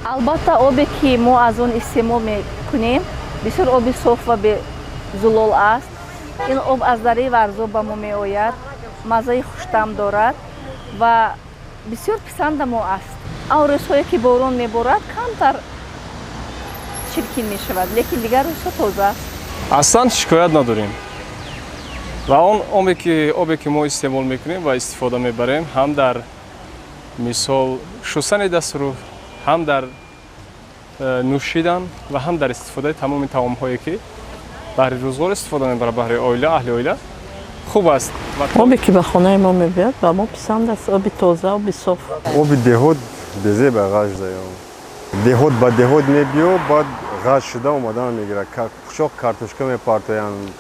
Албатта, обе, ки мо аз он истеъмол мекунем, бисёр оби соф ва зулол аст. Ин об аз дарёи Варзоб ба мо меояд, маззаи хуштаъм дорад ва бисёр писанда мо аст. Он рӯзҳое, ки борон меборад, камтар чиркин мешавад, лекин дигар рӯзҳо тоза аст. Аслан шикоят надорем ва он обе, ки мо истеъмол мекунем ва истифода мебарем, ҳам дар мисол шустани дасту рӯ, ҳам дар нӯшидан ва ҳам дар истифодаи тамоми таомҳое, ки баҳри рӯзғор истифода мебарад, баҳри оила, аҳли оила хуб аст. Обе, ки ба хонаи мо мебиёд, ба мо писанд аст. Оби тоза, оби соф. Оби деҳот безеба, ғаж деҳот ба деҳот мебиё, баъд ғаж шуда омадан мегирад. Хушок картошка мепартоянд,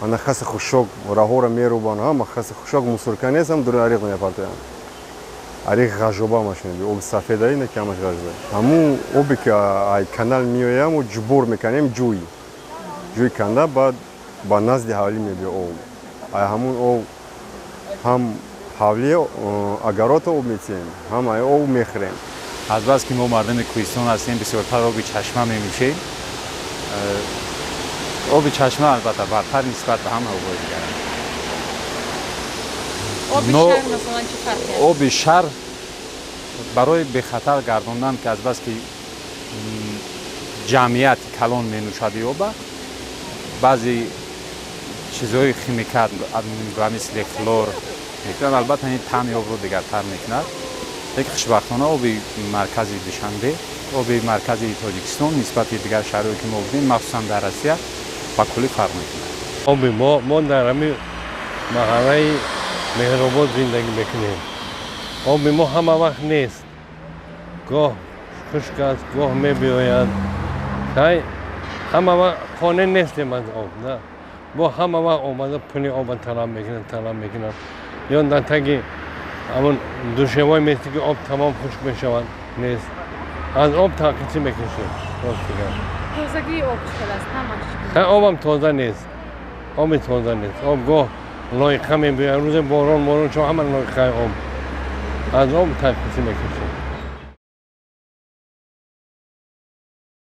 ана хаси хушок раҳоро мерубанд, ҳама хаси хушок, мусорка нест, ҳам дури ариқ мепартоянд. Ариқ ғажоба ҳамаш мебиё. Оби сафедаи не, ки ҳамаш ғажда. Ҳамун обе, ки ай канал меоям, ҷубор мекунем, ҷӯй канда, баъд ба назди ҳавлӣ мебиё об. Ай ҳамун об ҳам ҳавли огород об метиҳем, ҳам ай об мехӯрем. Азбаски мо мардуми кӯҳистон ҳастем, бисёртар оби чашма менӯшем. Оби чашма, албатта, бартар нисбат ба ҳама обҳои дигар. Оби шаҳр, масалан, чӣ фарқе? Оби шаҳр барои бехатар гардондан, ки азбаски ҷамъияти калон менӯшад оба, баъзе чизҳои химикат ба мисли хлор мекунад. Албатта, ин таъми обро дигартар мекунад, лекин хушбахтона оби маркази Душанбе, оби маркази Тоҷикистон нисбати дигар шаҳрҳое, ки мо будем, махсусан дар Россия, ба куллӣ фарқ мекунад. Оби мо дар ҳамин маҳаллаи Меҳробод зиндагӣ мекунем. Оби мо ҳама вақт нест, гоҳ хушк аст, гоҳ мебиёяд. Ҳай, ҳама вақт қонеъ нестем аз об. На бо ҳама вақт омада пули оба талаб мекунанд ё дар таги ҳамон душевой мести, ки об тамом хушк мешавад, нест. Аз об танқисӣ мекашем, рости гап. Тозагии об чӣ хел аст, таъмаш? Хай, обам тоза нест, оби тоза нест. Об гоҳ лойиқа мебиёяд, рӯзе борон чун ҳама лойиқаи об. Аз об танқисӣ мекашем.